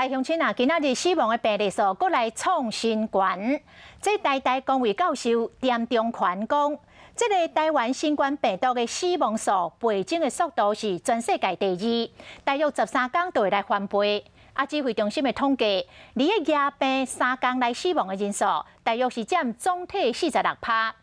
來鄉親啊，今仔日死亡的病例數閣來創新懸。這台大公衛教授田中權講，這个台灣新冠病毒的死亡數倍增的速度是全世界第二，大約13工就會來翻倍。啊，指揮中心的統計，佇个夜病3工內死亡的人數，大約是佔總體46趴。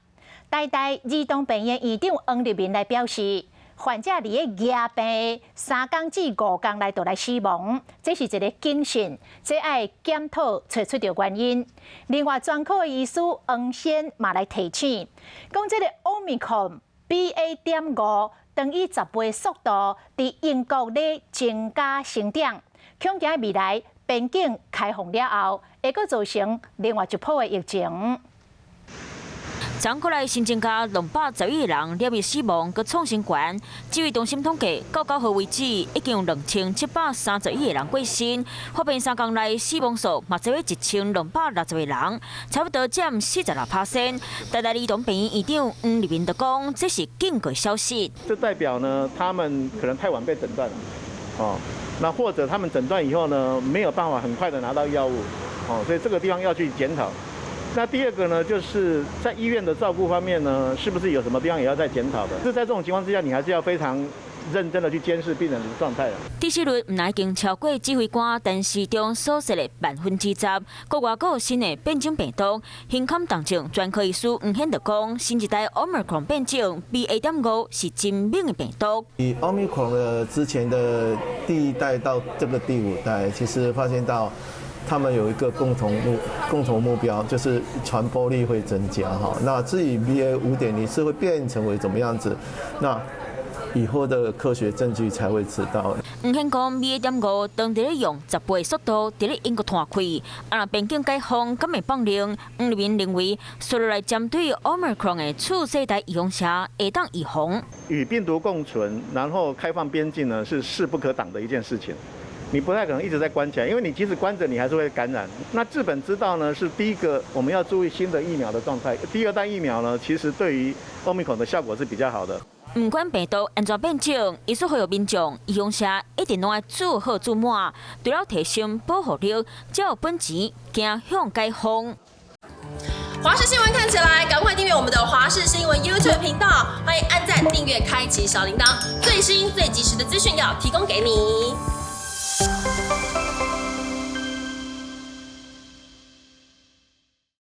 台大兒童病院院長黃立民來表示，患者佇个夜病3工至5工內就來死亡，這是一个警訊，這愛檢討揣出著原因。另外，專科的醫師黃先嘛來提醒，講這个 Omicron BA.5當以10倍速度佇英國咧增加成長，恐驚未來邊境開放了後，會閣造成另外一波的疫情。昨昏來新增加211個人染疫死亡，閣創新懸。指揮中心統計，到9號為止，已經有2731個人過身。發病3工內死亡數嘛超過1260個人，差不多佔46%。台大兒童病院院長黃立民就講，這是警告消息。這代表呢，他們可能太晚被診斷了，哦，那或者他們診斷以後呢，沒有辦法很快的拿到藥物，哦，所以這個地方要去檢討。那第二個呢，就是在醫院的照顧方面呢，是不是有什麼地方也要再檢討的？是在這種情況之下，你還是要非常認真的去監視病人的狀態。致死率毋但已經超過指揮官陳時中所說的10%，國外閣有新的變種病毒，胸坎重症專科醫師黃顯就講，新一代 Omicron 變種 BA.5是真猛的病毒。以 Omicron 的之前的第一代到這個第五代，其實發現到，他們有一個共同目標，就是傳播力會增加哈。那至於 BA 5.0是會變成為怎麼樣子？那以後的科學證據才會知道。黃顯講，BA.5當佇咧用10倍速度佇咧英國湠開，啊，若邊境解封，敢會放量？黃立民認為，紲落來針對 Omicron 的次世代預防射會當預防。與病毒共存，然後開放邊境呢，是勢不可擋的一件事情。你不太可能一直在關起來，因為你即使關着，你還是會感染。那治本之道呢，是第一個我們要注意新的疫苗的狀態。第二代疫苗呢，其實對於 Omicron 的效果是比較好的。毋管病毒按怎變種，醫師呼籲民眾預防射一定攏愛做好做滿，除了提升保護力，才有本錢走向解封。華視新聞看起來，趕快訂閱我們的華視新聞 YouTube 頻道，歡迎按讚、訂閱、開啟小鈴鐺，最新最及時的資訊要提供給你。